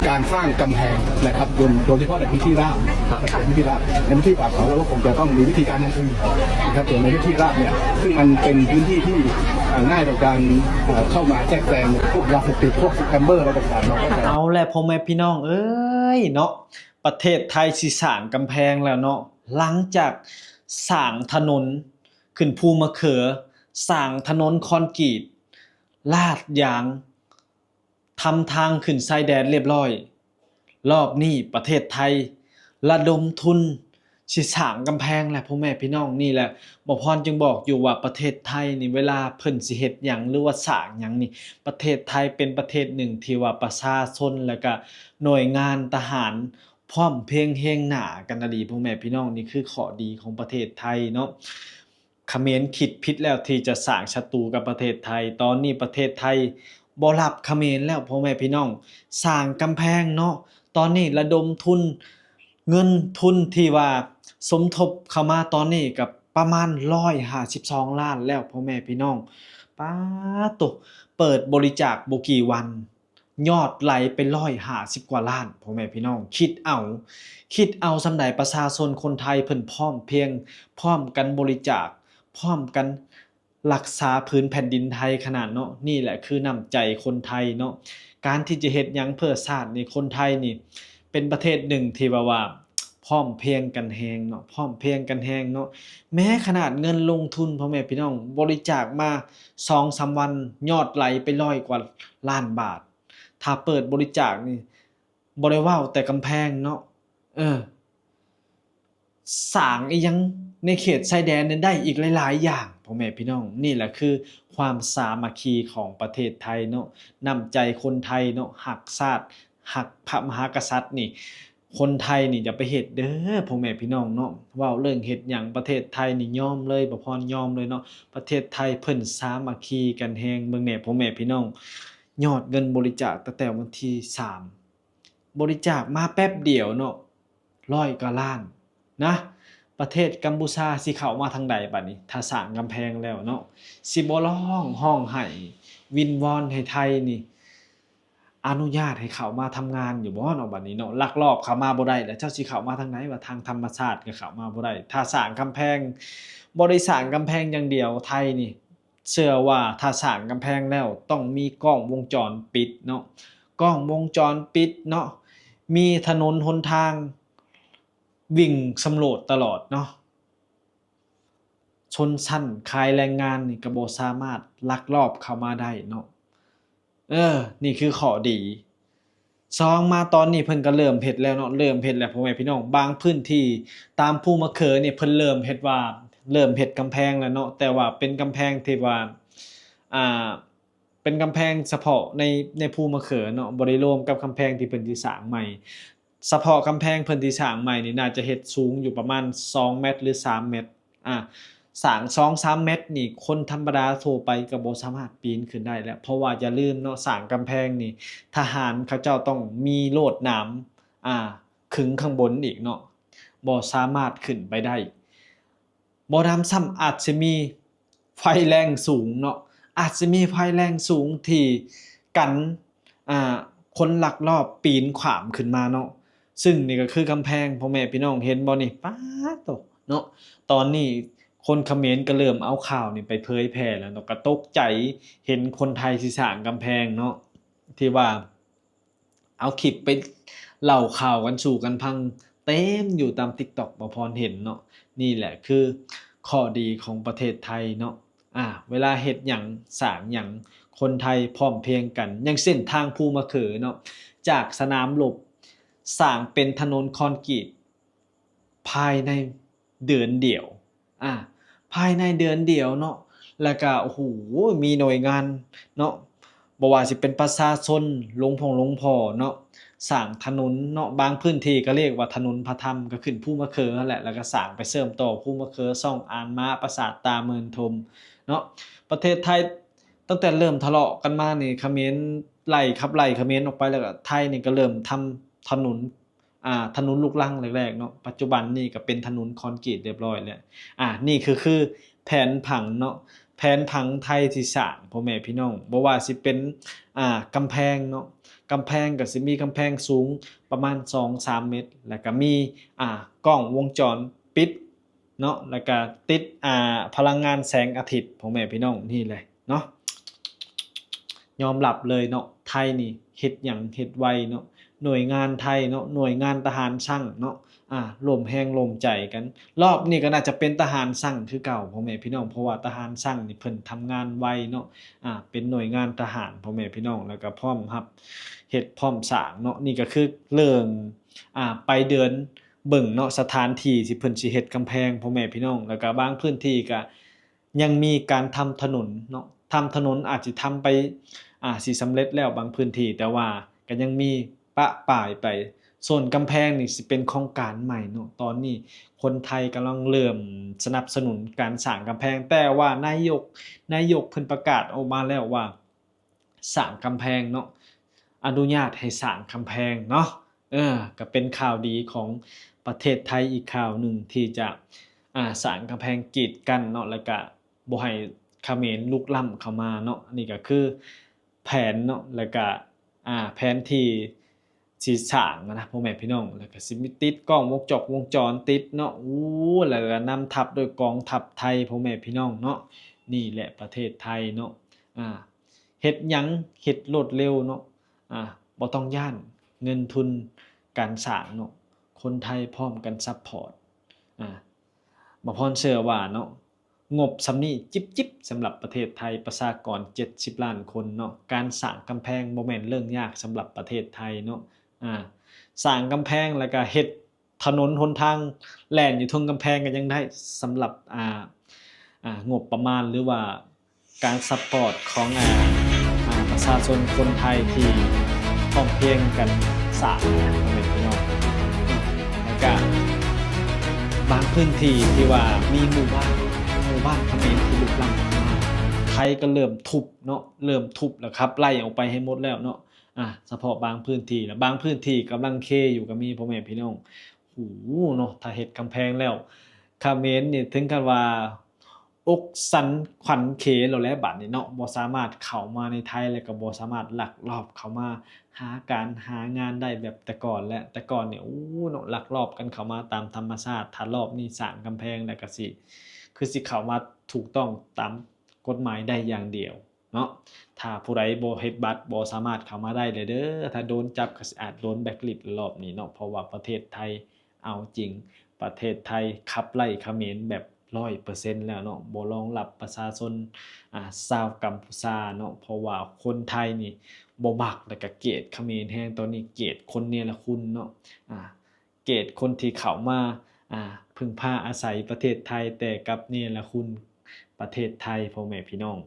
การสร้างกำแพงนะครับ โดย โดยเฉพาะในพื้นที่ราบ ครับ ในพื้นที่ราบ ในพื้นที่ป่าเขา เราก็คงจะต้องมีวิธีการอย่างอื่นนะครับ ส่วนในพื้นที่ราบเนี่ย ซึ่งมันเป็นพื้นที่ที่ เอ่อ ง่ายต่อการ เอ่อ เข้ามาแทรกแซงพวกยาเสพติด พวกสแกมเมอร์อะไรต่างๆ เราก็จะ ເອົາແຫຼະ ພໍ່ແມ່ພີ່ນ້ອງເອີຍເນາະ, ປະເທດໄທຊິສ້າງກຳແພງແລ້ວເນາະ. ຫຼັງຈາກສ້າງຖະໜົນຂຶ້ນພູມະເຂືອ, ສ້າງຖະໜົນຄອນກຣີດ, ລາດຢາງ, ທຳທາງຂຶ້ນຊາຍແດນລຽບຮ້ອຍ, ລອບນີ້ປະເທດໄທລະດົມທຶນຊິສ້າງກຳແພງແຫຼະ ພໍ່ແມ່ພີ່ນ້ອງ. ນີ້ແຫຼະ ໝໍພອນຈຶ່ງບອກຢູ່ວ່າປະເທດໄທນີ້ ເວລາເພິ່ນຊິເຮັດຫຍັງ ຫຼືວ່າສ້າງຫຍັງນີ້ ປະເທດໄທເປັນປະເທດໜຶ່ງທີ່ວ່າປະຊາຊົນ ແລະກະໜ່ວຍງານທະຫານພ້ອມພຽງຮຽງໜ້າກັນອີ່ຫຼີ ພໍ່ແມ່ພີ່ນ້ອງ. ນີ້ຄືຂໍ້ດີຂອງປະເທດໄທເນາະ. ຂະເໝນຄິດຜິດແລ້ວທີ່ຈະສ້າງສັດຕູກັບປະເທດໄທ. ຕອນນີ້ປະເທດໄທບໍ່ຮັບຂະເໝນແລ້ວ ພໍ່ແມ່ພີ່ນ້ອງ. ສ້າງກຳແພງເນາະ, ຕອນນີ້ລະດົມທຶນ ເງິນທຶນທີ່ວ່າສົມທົບເຂົ້າມາຕອນນີ້ກໍປະມານຮ້ອຍຫ້າສິບສອງລ້ານແລ້ວ ພໍ່ແມ່ພີ່ນ້ອງ. ປາດໂຕ ເປີດບໍລິຈາກບໍ່ກີ່ວັນ ຍອດໄຫຼໄປຮ້ອຍຫ້າສິບກວ່າລ້ານ ພໍ່ແມ່ພີ່ນ້ອງ. ຄິດເອົາ ຄິດເອົາສ່ຳໃດ ປະຊາຊົນຄົນໄທເພິ່ນພ້ອມພຽງ ພ້ອມກັນບໍລິຈາກ ພ້ອມກັນ ລັກສາຜືນແຜ່ນດິນໄທຂະໜາດເນາະ. ນີ້ແຫຼະຄືນ້ຳໃຈຄົນໄທເນາະ, ການທີ່ຈະເຮັດຫຍັງເພື່ອຊາດນີ້ ຄົນໄທນີ້ເປັນປະເທດໜຶ່ງທີ່ແບບວ່າພ້ອມພຽງກັນແຮງເນາະ, ພ້ອມພຽງກັນແຮງເນາະ. ແມ້ຂະໜາດເງິນລົງທຶນ ພໍ່ແມ່ພີ່ນ້ອງ ບໍລິຈາກມາສອງສາມວັນ ຍອດໄຫຼໄປຮ້ອຍກວ່າລ້ານບາດ. ຖ້າເປີດບໍລິຈາກນີ້ ບໍ່ໄດ້ເວົ້າແຕ່ກຳແພງເນາະ, ເອີ ສ້າງອີ່ຫຍັງໃນເຂດຊາຍແດນນີ້ໄດ້ອີກຫຼາຍໆຢ່າງ ພໍ່ແມ່ພີ່ນ້ອງ. ນີ້ແຫຼະຄືຄວາມສາມັກຄີຂອງປະເທດໄທເນາະ, ນ້ຳໃຈຄົນໄທເນາະ, ຮັກຊາດ ຮັກພະມະຫາກະສັດນີ້ ຄົນໄທນີ້ຢ່າໄປເຮັດເດີ ພໍ່ແມ່ພີ່ນ້ອງເນາະ. ເວົ້າເລື່ອງເຮັດຫຍັງ ປະເທດໄທນີ້ຍອມເລີຍ ບໍ່ພອນຍອມເລີຍເນາະ. ປະເທດໄທເພິ່ນສາມັກຄີກັນແຮງ. ເບິ່ງແດ່ ພໍ່ແມ່ພີ່ນ້ອງ, ຍອດເງິນບໍລິຈາກຕັ້ງແຕ່ວັນທີສາມ ບໍລິຈາກມາແປັບດຽວເນາະ ຮ້ອຍກວ່າລ້ານນະ. ປະເທດກຳປູຊາຊິເຂົ້າມາທາງໃດບາດນີ້ ຖ້າສ້າງກຳແພງແລ້ວເນາະ? ຊິບໍ່ຮ້ອງຮ້ອງໄຫ້ວິງວອນໃຫ້ໄທນີ້ອະນຸຍາດໃຫ້ເຂົ້າມາທຳງານຢູ່ບໍ່ເນາະ? ບາດນີ້ເນາະ ລັກລອບເຂົ້າມາບໍ່ໄດ້ ແລ້ວເຈົ້າຊິເຂົ້າມາທາງໃດ? ວ່າທາງທຳມະຊາດກໍເຂົ້າມາບໍ່ໄດ້. ຖ້າສ້າງກຳແພງ ບໍ່ໄດ້ສ້າງກຳແພງຢ່າງດຽວ ໄທນີ້ ເຊື່ອວ່າຖ້າສ້າງກຳແພງແລ້ວ ຕ້ອງມີກ້ອງວົງຈອນປິດເນາະ, ກ້ອງວົງຈອນປິດເນາະ, ມີຖະໜົນຫົນທາງ ວິ່ງສຳຫຼວດຕະຫຼອດເນາະ. ຊົນຊັ້ນຂາຍແຮງງານນີ້ກໍບໍ່ສາມາດລັກລອບເຂົ້າມາໄດ້ເນາະ. ເອີ ນີ້ຄືຂໍ້ດີ. ສອງມາຕອນນີ້ເພິ່ນກໍເລີ່ມເຮັດແລ້ວເນາະ, ເລີ່ມເຮັດແລ້ວ ພໍ່ແມ່ພີ່ນ້ອງ. ບາງພື້ນທີ່ຕາມພູມະເຂີນີ້ເພິ່ນເລີ່ມເຮັດວ່າ ເລີ່ມເຮັດກຳແພງແລ້ວເນາະ, ແຕ່ວ່າເປັນກຳແພງທີ່ວ່າ ອ່າ ເປັນກຳແພງສະເພາະໃນ ໃນພູມະເຂີເນາະ, ບໍ່ໄດ້ລວມກັບກຳແພງທີ່ເພິ່ນຊິສ້າງໃໝ່. ສະເພາະກຳແພງເພິ່ນທີ່ສ້າງໃໝ່ນີ້ ໜ້າຈະເຮັດສູງຢູ່ປະມານສອງແມັດ ຫຼື ສາມແມັດ. ອາ ສ້າງສອງສາມແມັດນີ້ ຄົນທຳມະດາທົ່ວໄປກໍບໍ່ສາມາດປີນຂຶ້ນໄດ້ແລ້ວ, ເພາະວ່າຢ່າລືມເນາະ, ສ້າງກຳແພງນີ້ ທະຫານເຂົາເຈົ້າຕ້ອງມີໂລດໜາມ ອາ ຂຶງຂ້າງບົນອີກເນາະ, ບໍ່ສາມາດຂຶ້ນໄປໄດ້. ບໍ່ນຳຊ້ຳ ອາດຊິມີໄຟແລງສູງເນາະ, ອາດຊິມີໄຟແລງສູງທີ່ກັນ ອ່າ ຄົນລັກລອບປີນຂ້າມຂຶ້ນມາເນາະ. ຊຶ່ງນີ້ກໍຄືກຳແພງ ພໍ່ແມ່ພີ່ນ້ອງເຫັນບໍ່ນີ້? ປາດໂຕເນາະ, ຕອນນີ້ຄົນຂະເໝນກໍເລີ່ມເອົາຂ່າວນີ້ໄປເຜີຍແຜ່ແລ້ວເນາະ, ກໍຕົກໃຈເຫັນຄົນໄທຊິສ້າງກຳແພງເນາະ, ທີ່ວ່າ ເອົາຄລິບໄປເລົ່າຂ່າວກັນສູ່ກັນຟັງເຕັມຢູ່ຕາມຕິກຕັອກ ບໍ່ພອນເຫັນເນາະ. ນີ້ແຫຼະຄືຂໍ້ດີຂອງປະເທດໄທເນາະ, ອາ ເວລາເຮັດຫຍັງສ້າງຫຍັງ ຄົນໄທພ້ອມພຽງກັນ. ຢ່າງເຊັ່ນທາງພູມະເຂີເນາະ, ຈາກສະໜາມລົບສ້າງເປັນຖະໜົນຄອນກຣີດ ພາຍໃນເດືອນດຽວ ອາ ພາຍໃນເດືອນດຽວເນາະ, ແລ້ວກະ ໂອ້ໂຫ ມີໜ່ວຍງານເນາະ ບໍ່ວ່າຊິເປັນປະຊາຊົນ ຫຼວງພໍ່ ຫຼວງພໍ່ເນາະ ສ້າງຖະໜົນເນາະ, ບາງພື້ນທີ່ກໍລຽກວ່າຖະໜົນພະທຳ ກໍຂຶ້ນພູມະເຂີຫັ້ນແຫຼະ, ແລ້ວກໍສ້າງໄປເຊື່ອມຕໍ່ພູມະເຂີ ຊ່ອງອ່ານມ້າ ປາສາດຕາເມີນຖົມເນາະ. ປະເທດໄທຕັ້ງແຕ່ເລີ່ມທະເລາະກັນມານີ້ ຂະເໝນໄລ່ ຂັບໄລ່ຂະເໝນອອກໄປ, ແລ້ວກໍໄທນີ້ກໍເລີ່ມທຳຖະໜົນ ອ່າ ຖະໜົນລູກລັງແລກໆເນາະ, ປັດຈຸບັນນີ້ກໍເປັນຖະໜົນຄອນກຣີດຮຽບຮ້ອຍແລ້ວ. ອ່າ ນີ້ຄື ຄືແຜນຜັງເນາະ, ແຜນຜັງໄທທີ່ສ້າງ ພໍ່ແມ່ພີ່ນ້ອງ, ບໍ່ວ່າຊິເປັນ ອ່າ ກຳແພງເນາະ, ກຳແພງກໍຊິມີກຳແພງສູງປະມານສອງສາມເມັດ ແລ້ວກໍມີ ອ່າ ກ້ອງວົງຈອນປິດເນາະ ແລ້ວກໍຕິດ ອ່າ ພະລັງງານແສງອາທິດ ພໍ່ແມ່ພີ່ນ້ອງ ນີ້ແຫຼະເນາະ. ຍອມຮັບເລີຍເນາະ ໄທນີ້ເຮັດຫຍັງເຮັດໄວເນາະ ໜ່ວຍງານໄທເນາະ ໜ່ວຍງານທະຫານຊ່າງເນາະ ອ່າ ລົມແຮງລົມໃຈກັນ. ລອບນີ້ກໍໜ້າຈະເປັນທະຫານຊ່າງຄືເກົ່າ ພໍ່ແມ່ພີ່ນ້ອງ ເພາະວ່າທະຫານຊ່າງນີ້ເພິ່ນທຳງານໄວເນາະ ອ່າ ເປັນໜ່ວຍງານທະຫານ ພໍ່ແມ່ພີ່ນ້ອງ ແລ້ວກໍພ້ອມຮັບ ເຮັດພ້ອມສ້າງເນາະ. ນີ້ກໍຄືເລື່ອງ ອ່າ ໄປເດີນເບິ່ງເນາະ ສະຖານທີ່ທີ່ເພິ່ນຊິເຮັດກຳແພງ ພໍ່ແມ່ພີ່ນ້ອງ ແລ້ວກໍບາງພື້ນທີ່ກໍຍັງມີການທຳຖະໜົນເນາະ ທຳຖະໜົນອາດຊິທຳໄປ ອ່າ ຊິສຳເລັດແລ້ວບາງພື້ນທີ່ ແຕ່ວ່າກໍຍັງມີປະປາຍໄປ. ສ່ວນກຳແພງນີ້ຊິເປັນໂຄງການໃໝ່ເນາະ ຕອນນີ້ຄົນໄທກຳລັງເລີ່ມສະໜັບສະໜູນການສ້າງກຳແພງ ແຕ່ວ່ານາຍົກ ນາຍົກເພິ່ນປະກາດອອກມາແລ້ວວ່າ ສ້າງກຳແພງເນາະ ອະນຸຍາດໃຫ້ສ້າງກຳແພງເນາະ. ເອີ ກໍເປັນຂ່າວດີຂອງປະເທດໄທອີກຂ່າວໜຶ່ງທີ່ຈະ ອ່າ ສ້າງກຳແພງກີດກັ້ນເນາະ ແລ້ວກະບໍ່ໃຫ້ຂະເໝນລຸກລ້ຳເຂົ້າມາເນາະ. ອັນນີ້ກໍຄືແຜນເນາະ ແລ້ວກະ ອ່າ ແຜນທີ່ຊິສ້າງນະ ພໍ່ແມ່ພີ່ນ້ອງ ແລ້ວກະຊິມີຕິດກ້ອງວົງຈອກວົງຈອນຕິດເນາະ ໂອ້ ແລ້ວກະນຳທັບໂດຍກອງທັບໄທ ພໍ່ແມ່ພີ່ນ້ອງເນາະ. ນີ້ແຫຼະປະເທດໄທເນາະ ອ່າ ເຮັດຫຍັງເຮັດໂລດເລັວເນາະ ອ່າ ບໍ່ຕ້ອງຢ້ານເງິນທຶນການສ້າງເນາະ ຄົນໄທພ້ອມກັນຊັບພອດ. ອ່າ ບ່າວພອນເຊື່ອວ່າເນາະ ງົບສ່ຳນີ້ຈິບໆ ສຳລັບປະເທດໄທ ປະຊາກອນເຈັດສິບລ້ານຄົນເນາະ ການສ້າງກຳແພງບໍ່ແມ່ນເລື່ອງຍາກສຳລັບປະເທດໄທເນາະ. ອ່າ ສ້າງກຳແພງ ແລ້ວກະເຮັດ ຖະໜົນຫົນທາງແລ່ນຢູ່ເທິງກຳແພງກໍຍັງໄດ້ ສຳລັບ ອ່າ ອ່າ ງົບປະມານ ຫຼືວ່າການຊັບພອດຂອງ ອ່າ ອ່າ ປະຊາຊົນຄົນໄທທີ່ພ້ອມພຽງກັນສ້າງ ພໍ່ແມ່ພີ່ນ້ອງ. ແລ້ວກະບາງພື້ນທີ່ທີ່ວ່າມີໝູ່ບ້ານ ໝູ່ບ້ານຂະເໝນທີ່ລຸກລ້ຳເຂົ້າມາ ໄທກໍເລີ່ມທຸບເນາະ ເລີ່ມທຸບແລ້ວ ຂັບໄລ່ອອກໄປໃຫ້ໝົດແລ້ວເນາະ. ອ່າ ສະເພາະບາງພື້ນທີ່ ແລະ ບາງພື້ນທີ່ກຳລັງເຄຢູ່ກໍມີ ພໍ່ແມ່ພີ່ນ້ອງ. ໂຫເນາະ ຖ້າເຮັດກຳແພງແລ້ວ ຂະເໝນນີ້ເຖິງກັນວ່າອົກສັ່ນຂວັນເຂແລ້ວແຫຼະ ບາດນີ້ເນາະ ບໍ່ສາມາດເຂົ້າມາໃນໄທ ແລ້ວກໍບໍ່ສາມາດລັກລອບເຂົ້າມາຫາການຫາງານໄດ້ແບບແຕ່ກ່ອນແຫຼະ. ແຕ່ກ່ອນນີ້ ໂອ້ເນາະ ລັກລອບກັນເຂົ້າມາຕາມທຳມະຊາດ ຖ້າລອບນີ້ສ້າງກຳແພງແລ້ວກໍຊິ ຄືຊິເຂົ້າມາຖືກຕ້ອງຕາມກົດໝາຍໄດ້ຢ່າງດຽວ ເນາະ. ຖ້າຜູ້ໃດບໍ່ເຮັດບັດ ບໍ່ສາມາດເຂົ້າມາໄດ້ເລີຍເດີ ຖ້າໂດນຈັບກໍຊິອາດໂດນແບລັກລິດລອບນີ້ເນາະ ເພາະວ່າປະເທດໄທເອົາຈິງ ປະເທດໄທຂັບໄລ່ຂະເໝນແບບຮ້ອຍເປີເຊັນແລ້ວເນາະ ບໍ່ຮອງຮັບປະຊາຊົນ ອ່າ ຊາວກຳປູຊາເນາະ ເພາະວ່າຄົນໄທນີ້ບໍ່ມັກ ແລ້ວກະກຽດຂະເໝນແຮງ ຕອນນີ້ກຽດຄົນເນລະຄຸນເນາະ ອ່າ ກຽດຄົນທີ່ເຂົ້າມາ ອ່າ ເພິ່ງພາອາໄສປະເທດໄທ ແຕ່ກັບເນລະຄຸນປະເທດໄທ ພໍ່ແມ່ພີ່ນ້ອງ.